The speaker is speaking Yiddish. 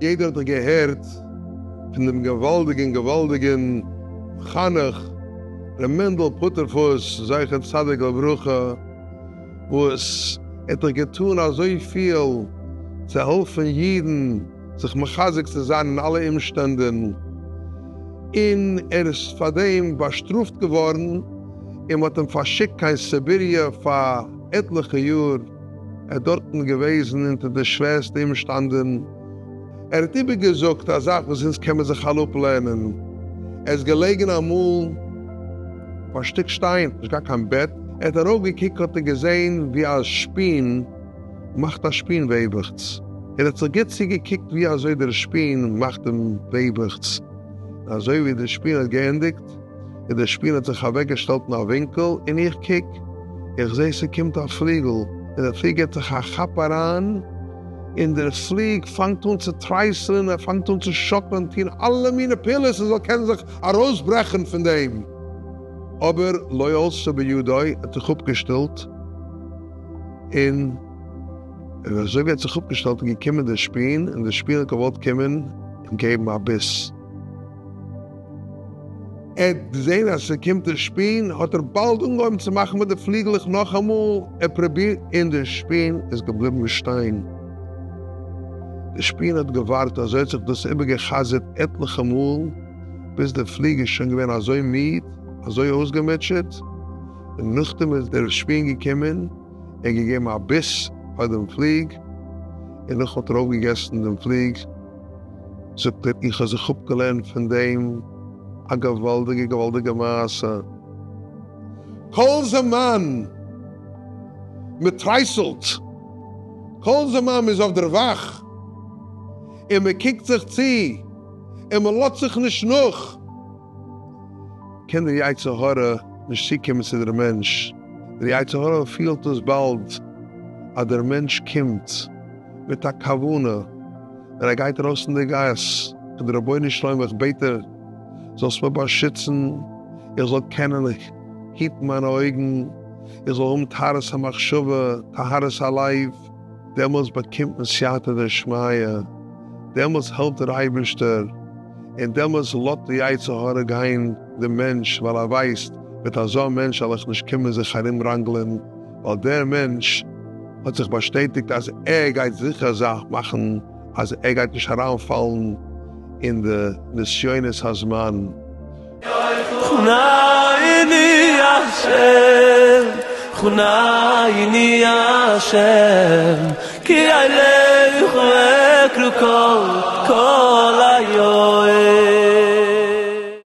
יעדער האט דאך געהערט פון דעם געוואלדיגן געוואלדיגן מחנך ר' מענדל פוטערפוס זכר צדיק לברכה וואס ער האט דאך געטאן אזויפיל צו העלפן אידן זיך מחזק צו זיין אין אלע אומשטענדן, און ער איז פאר דעם באשטראפט געווארן און מען האט אים פארשיקט קיין סיביריע פאר עטליכע יאר. ער איז דארטן געוועזן אונטער די שווערסטע אומשטאנדן. ער האט איבערגעזאגט א זאך וואס אונז קען מען זיך אלע אפלערנען. ער איז געלעגן אמאל אויף א שטיק שטיין, נישט געהאט קיין בעט, ער האט ארויפגעקוקט האט ער געזען ווי א שפין מאכט א שפין וועבעכץ. ער האט זיך גוט צוגעקוקט ווי אזוי דער שפין מאכט דעם וועבעכץ. און אזוי ווי דער שפין האט געענדיגט, און דער שפין האט זיך אוועקגעשטעלט אין א ווינקל, און איך קוק, איך זע ס'קומט א פליגל, און דער פליג געט זיך א כאפ אריין, און דער פליג פאנגט אן צו טרייסלען, ער פאנגט אן צו שאקלען, טון אלע מיני פעולות ער זאל קענען זיך ארויסברעכן פון דעם, אבער לא עלתה בידו, ער האט זיך אפגעשטעלט, און אזוי ווי ער האט זיך אפגעשטעלט איז געקומען דער שפין, און דער שפין האט געוואלט קומען און געבן א ביס. ער האט געזען אז ס'קומט די שפין, האט ער באלד אנגעהויבן צו מאכן מיט די פליגלעך נאכאמאל, ער פרובירט און די שפין איז געבליבן שטיין. די שפין האט געווארט, אזוי האט זיך דאס איבערגע'חזר'ט עטליכע מאל, ביז די פליג איז שוין געווען אזוי מיד, אזוי אויסגעמוטשעט, און נאכדעם איז דער שפין געקומען און געגעבן א ביס פאר דעם פליג, און נאכדעם האט ער אויפגעגעסן דעם פליג. זאגט ער, איך האב זיך אפגעלערנט פון דעם א געוואלדיגע געוואלדיגע מעשה. כל זמן מען טרייסלט, כל זמן מען איז אויף דער וואך, און מען קוקט זיך צו, און מען לאזט זיך נישט נאך, קען דער יצר הרע נישט צוקומען צו דער מענטש. דער יצר הרע פילט דאס באלד אז דער מענטש קומט מיט א כוונה, ווען ער גייט ארויס אין די גאס, און רבונו של עולם איך בעט דיר זאלסט מיר באשיצן, איך זאל קענען היטן מיינע אויגן, איך זאל האבן טהרת המחשבה, טהרת הלב, דעמאלטס באקומט מען סייעתא דשמיא, דעמאלטס העלפט דער אייבערשטער, און דעמאלטס לאזט די יצר הרע גיין דעם מענטש, ווייל ער ווייסט, מיט אזא מענטש זאל איך נישט קומען זיך ארומראנגלען, ווייל דער מענטש האט זיך באשטעטיגט אז ער גייט זיכער זיך מאכן אז ער גייט נישט אריינפאלן אין די נסיונות הזמן. חונני השם, חונני השם, כי אליך אקרא כל כל.